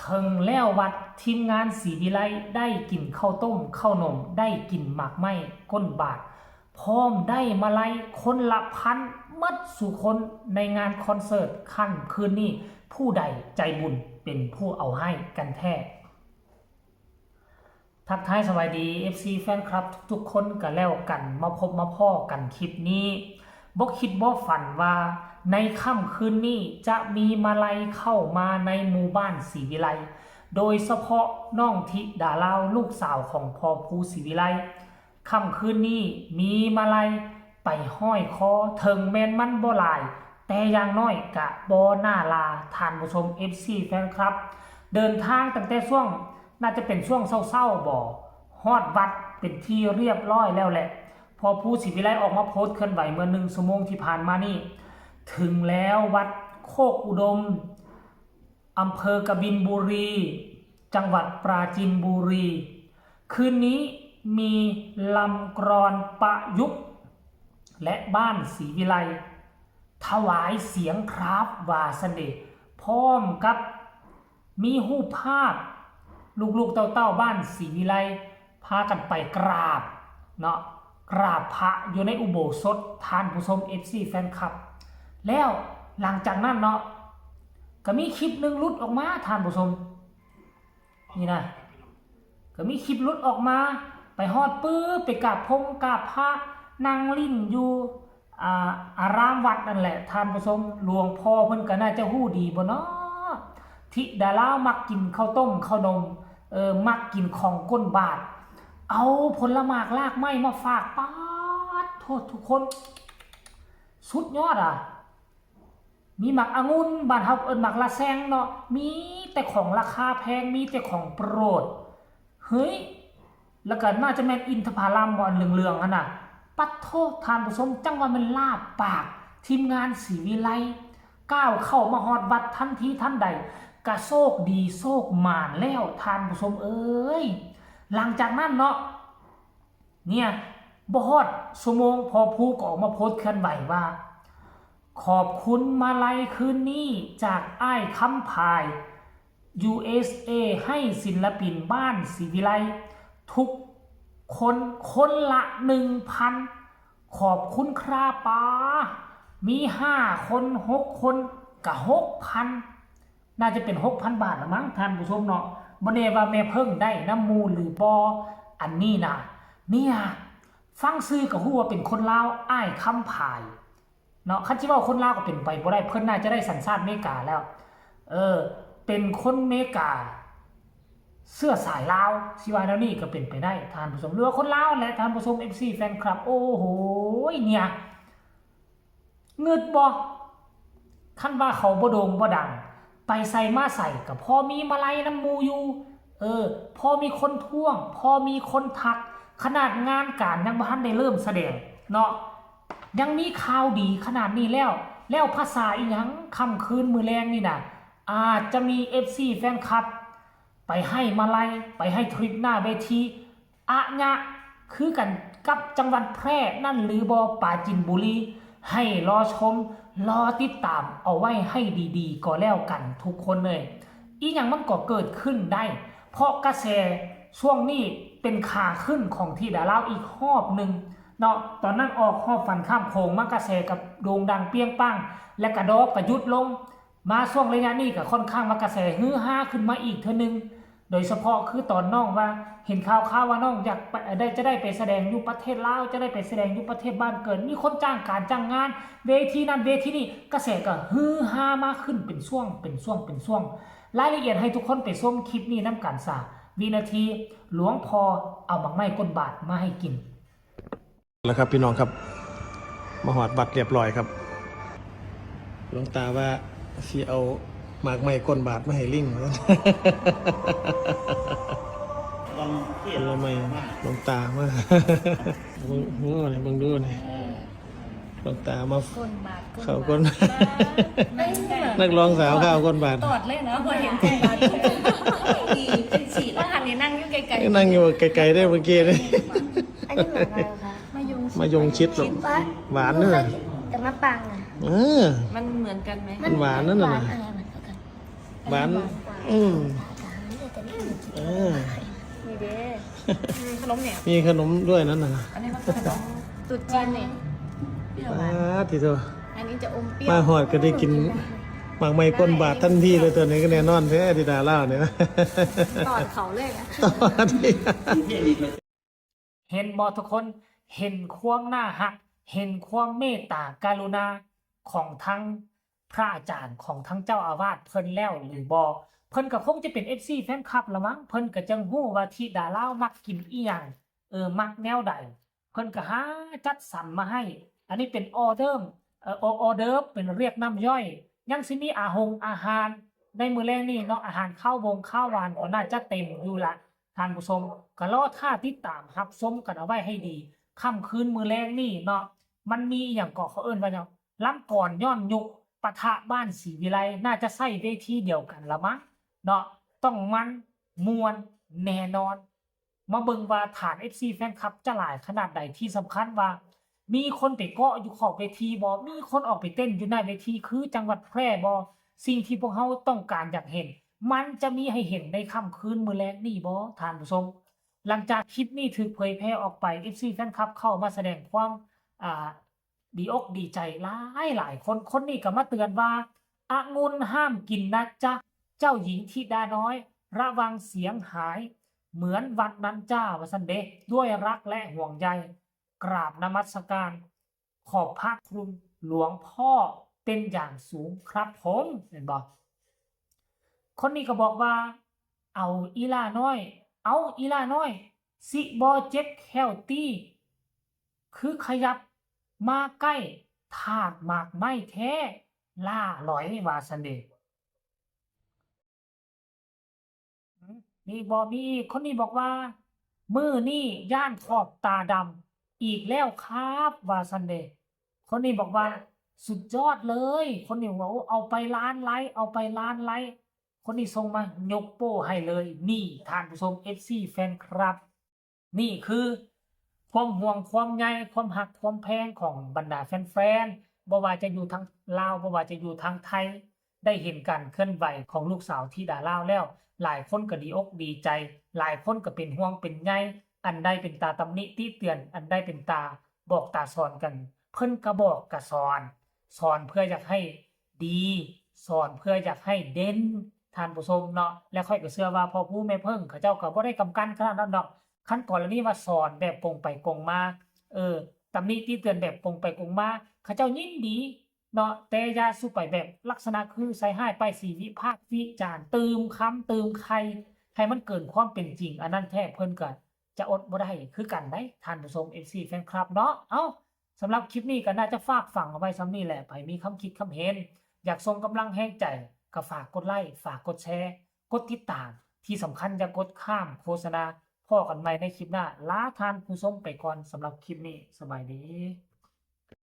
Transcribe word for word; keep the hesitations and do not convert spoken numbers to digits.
เทิงแล้ววัด ทีมงานศรีวิไลได้กินข้าวต้มข้าวนม ได้กินหมากไม้ก้นบาท พร้อมได้มาลัยคนละพันหมดสู่คนในงานคอนเสิร์ตค่ำคืนนี้ ผู้ใดใจบุญเป็นผู้เอาให้กันแท้ ทักทายสวัสดี เอฟซี แฟนคลับทุกๆคนกันแล้วกัน มาพบมาพ้อกันคลิปนี้ บ่คิดบ่ฝันว่าในค่ำคืนนี้จะมีมาลัยเข้ามาในหมู่บ้านศรีวิไล โดยเฉพาะน้องธิดาลาวลูกสาวของพ่อภูศรีวิไล ค่ำคืนนี้มีมาลัยไปห้อยคอ เถิงแม่นมันบ่หลาย แต่อย่างน้อยกะบ่น่าลา ท่านผู้ชม เอฟซี แฟนคลับ เดินทางตั้งแต่ช่วง น่าจะเป็นช่วงเช้าๆบ่ ฮอดวัดเป็นที่เรียบร้อยแล้วแหละ พ่อภูศรีวิไลออกมาโพสต์เคลื่อนไหวเมื่อหนึ่งชั่วโมงที่ผ่านมานี่ ถึงแล้ววัดโคกอุดม อำเภอกบินบุรี จังหวัดปราจีนบุรี คืนนี้มีลำกลอนประยุกต์ และบ้านศรีวิไล ถวายเสียงครับว่าซันเดย์ พร้อมกับมีรูปภาพ ลูกๆเต้าๆบ้านศรีวิไล พากันไปกราบเนาะ กราบพระอยู่ในอุโบสถ ท่านผู้ชม เอฟซี แฟนคลับ แล้วหลังจากนั้นเนาะ ก็มีคลิปหนึ่งหลุดออกมา ท่านผู้ชม นี่นะ ก็มีคลิปหลุดออกมา ไปฮอดปุ๊บ ไปกราบพงกราบพระ นั่งลิ้นอยู่ อ่า อารามวัดนั่นแหละ ท่านผู้ชม หลวงพ่อเพิ่นก็น่าจะฮู้ดีบ่เนาะ ธิดาลาวมักกินข้าวต้มข้าวนม เออ มักกินของก้นบาท เอาผลหมากรากไม้มาฝาก ป๊าดโธ่ทุกคน สุดยอดอะ มีหมากองุ่น บ้านเฮาเอิ้นหมากละแซงเนาะ มีแต่ของราคาแพง มีแต่ของโปรด เฮ้ย แล้วก็น่าจะแม่นอินทผลัมบ่ อันเหลืองๆหั่นน่ะ ปัดโธ่ ท่านผู้ชม จั่งว่าแม่นลาบปาก ทีมงานศรีวิไล ก้าวเข้ามาฮอดวัดทันทีทันใด ก็โชคดีโชคหม่านแล้ว ท่านผู้ชมเอ้ย หลังจากนั้นเนาะ เนี่ย บ่ฮอดชั่วโมง พ่อภูก็ออกมาโพสต์เคลื่อนไหวว่า ขอบคุณมาลัยคืนนี้จากอ้ายคำผาย ยู เอส เอ ให้ศิลปินบ้านศรีวิไล ทุกคนคนละ หนึ่งพัน ขอบคุณครับ ป๊า มีห้าคน หกคน ก็หกพัน น่าจะเป็น หกพัน บาทละมั้ง ท่านผู้ชมเนาะ บ่แน่ว่าแม่เพิ่งได้นำหมู่หรือบ่ อันนี้นะ เนี่ย ฟังชื่อก็ฮู้ว่าเป็นคนลาว อ้ายคำผาย เนาะ คันสิเว้าคนลาวก็เป็นไปบ่ได้ เพิ่นน่าจะได้สัญชาติอเมริกาแล้ว เออ เป็นคนอเมริกา เชื้อสายลาว สิว่าแนวนี้ก็เป็นไปได้ ท่านผู้ชม หรือว่าคนลาวแหละ ท่านผู้ชม เอฟซี แฟนคลับ โอ้โห เนี่ย งึดบ่ คันว่าเขาบ่โด่งบ่ดัง ไปไสมาไสก็พอมีมาลัยนำหมู่อยู่ เออ พอมีคนท้วง พอมีคนทัก ขนาดงานการยังบ่ทันได้เริ่มแสดงเนาะ ยังมีข่าวดีขนาดนี้แล้ว แล้วภาษาอีหยัง ค่ำคืนมื้อแลงนี่นะ อาจจะมี เอฟซี แฟนคลับ ไปให้มาลัย ไปให้ทริปหน้าเวที อะยะ คือกันกับจังหวัดแพร่นั่นหรือบ่ ปราจีนบุรี ให้รอชม รอติดตามเอาไว้ให้ดีๆ ก็แล้วกันทุกคนเลย อีหยังมันก็เกิดขึ้นได้ เพราะกระแสช่วงนี้เป็นขาขึ้นของธิดาลาวอีกรอบหนึ่งเนาะ ตอนนั้นออกฮอบฝันข้ามโขงมากระแสกับโด่งดังเปรี้ยงปัง และกระดอกกระหยุดลง มาช่วงระยะนี้ก็ค่อนข้างว่ากระแสฮือฮาขึ้นมาอีกเทื่อนึง โดยเฉพาะคือตอนน้องว่าเห็นข่าวๆว่าน้องอยากไป ได้ จะได้ไปแสดงอยู่ประเทศลาว จะได้ไปแสดงอยู่ประเทศบ้านเกิด มีคนจ้างการจ้างงาน เวทีนั่นเวทีนี่ กระแสก็ฮือฮามาขึ้นเป็นช่วง เป็นช่วง เป็นช่วง รายละเอียดให้ทุกคนไปชมคลิปนี้นำกันซะ วินาที หลวงพ่อเอาหมากไม้ก้นบาทมาให้กิน แล้วครับพี่น้องครับ มาฮอดวัดเรียบร้อยครับ หลวงตาว่าสิเอาหมากไม้ก้นบาทมาให้ลิง ลองเทียบ ผลไม้ หลวงตามา เบิ่ง โอ้ นี่ เบิ่งดูนี่ เออ หลวงตามา ก้นบาท ก้นบาท เขาก้น เอ้ย นักร้องสาวเขาเอาก้นบาท ตอดเลยนะ พอเห็นก้นบาท ดีเป็นสีแล้ว หันนี่นั่งอยู่ไกลๆ นั่งอยู่ไกลๆได้เมื่อกี้นี่ อันนี้เหมือนอะไรคะ มะยงชิด มะยงชิดลูก ชิดปะ หวานเนอะ แต่มะปรางอะ เออ มันเหมือนกันไหม มันหวานนั่นน่ะ หวานอะไรเหมือนกัน หวาน อืม เออ นี่เด้อืมขนมเนี่ย มีขนมด้วยนั่นน่ะ อันนี้มันเป็นขนมตุ๊ดจีนนี่ อ่าทีเดียว อันนี้จะอมเปรี้ยว มาหอดก็ได้กินหมากไม้ก้นบาททันทีเลยตัวนี้ก็แน่นอนแท้ที่ดาล่าเนี่ย ตอนเขาเลยนะ เห็นบ่ทุกคน เห็นความน่าฮัก เห็นความเมตตากรุณาของทั้งพระอาจารย์ของทั้งเจ้าอาวาสเพิ่นแล้วหรือบ่ เพิ่นก็คงจะเป็น เอฟซี แฟนคลับละมั้ง เพิ่นก็จังฮู้ว่าธิดาลาวมักกินอีหยัง เออ มักแนวใด เพิ่นก็หาจัดสรรมาให้ อันนี้เป็นออเดิร์ฟ เอ่อ ออเดิร์ฟ เป็นเรียกน้ำย่อย ยังสิมีอาหงอาหารในมื้อแลงนี้เนาะ อาหารคาวบงคาวหวานก็น่าจะเต็มอยู่ละ ท่านผู้ชม ก็รอท่าติดตามรับชมกันเอาไว้ให้ดี ค่ำคืนมื้อแลงนี้เนาะ มันมีอีหยังเกาะเขาเอิ้นว่าหยัง ลำกลอนย้อนยุคปะทะบ้านศรีวิไล น่าจะใช้เวทีเดียวกันละมั้งเนาะ ต้องมันม่วนแน่นอน มาเบิ่งว่าฐาน เอฟซี แฟนคลับจะหลายขนาดใด ที่สำคัญว่า มีคนไปเกาะอยู่ขอบเวทีบ่ มีคนออกไปเต้นอยู่หน้าเวทีคือจังหวัดแพร่บ่ สิ่งที่พวกเฮาต้องการอยากเห็น มันจะมีให้เห็นในค่ำคืนมื้อแลงนี้บ่ ท่านผู้ชม หลังจากคลิปนี้ถูกเผยแพร่ออกไป เอฟซี แฟนคลับเข้ามาแสดงความ อ่า ดีอกดีใจหลายหลายคน คนนี้ก็มาเตือนว่า องุ่นห้ามกินนะจ๊ะ เจ้าหญิงธิดาน้อย ระวังเสียงหาย เหมือนวันนั้นจ้า ว่าซั่นเด้ ด้วยรักและห่วงใย กราบนมัสการ ขอบพระคุณหลวงพ่อเป็นอย่างสูงครับผม เห็นบ่ คนนี้ก็บอกว่า เอาอีหล้าน้อย เอาอีหล้าน้อย สิบ่เจ็บแข้วติ คือขยับมาใกล้ถาดหมากไม้แท้ ล่าหลอย ว่าซั่นเด้ มีบ่ มีอีก คนนี้บอกว่า มื้อนี้ย่านขอบตาดำอีกแล้วครับ ว่าซั่นเด้ คนนี้บอกว่า สุดยอดเลย คนนี้บอกว่า โอ้ เอาไปล้านไลค์ เอาไปล้านไลค์ คนนี้ส่งมายกโป้ให้เลย นี่ ท่านผู้ชม เอฟซี แฟนคลับ นี่คือความห่วงความใย ความฮักความแพงของบรรดาแฟนๆ บ่ว่าจะอยู่ทางลาว บ่ว่าจะอยู่ทางไทย ได้เห็นการเคลื่อนไหวของลูกสาวธิดาลาวแล้ว หลายคนก็ดีอกดีใจ หลายคนก็เป็นห่วงเป็นใย อันใดเป็นตาตำหนิติเตือน อันใดเป็นตาบอกตาสอนกัน เพิ่นก็บอกก็สอน สอนเพื่ออยากให้ดี สอนเพื่ออยากให้เด่น ท่านผู้ชมเนาะ และข้อยก็เชื่อว่าพ่อผู้แม่เพิ่งเขาเจ้าก็บ่ได้กำกันขนาดนั้นดอก คันกรณีว่าสอนแบบกงไปกงมา เออ ตำหนิติเตือนแบบกงไปกงมา เขาเจ้ายินดีเนาะ แต่อย่าสู่ไปแบบลักษณะคือใส่ร้ายป้ายสี วิพากษ์วิจารณ์ เติมคำเติมไข่ ให้มันเกินความเป็นจริง อันนั้นแท้เพิ่นก็จะอดบ่ได้คือกันเด้ ท่านผู้ชม เอฟซี แฟนคลับเนาะ เอ้า สำหรับคลิปนี้ก็น่าจะฝากฝังเอาไว้ส่ำนี้แหละ ไผมีความคิดความเห็น อยากส่งกำลังแฮงใจ ก็ฝากกดไลค์ ฝากกดแชร์ กดติดตาม ที่สำคัญอย่ากดข้ามโฆษณา พ้อกันใหม่ในคลิปหน้า ลาท่านผู้ชมไปก่อน สำหรับคลิปนี้ สบายดี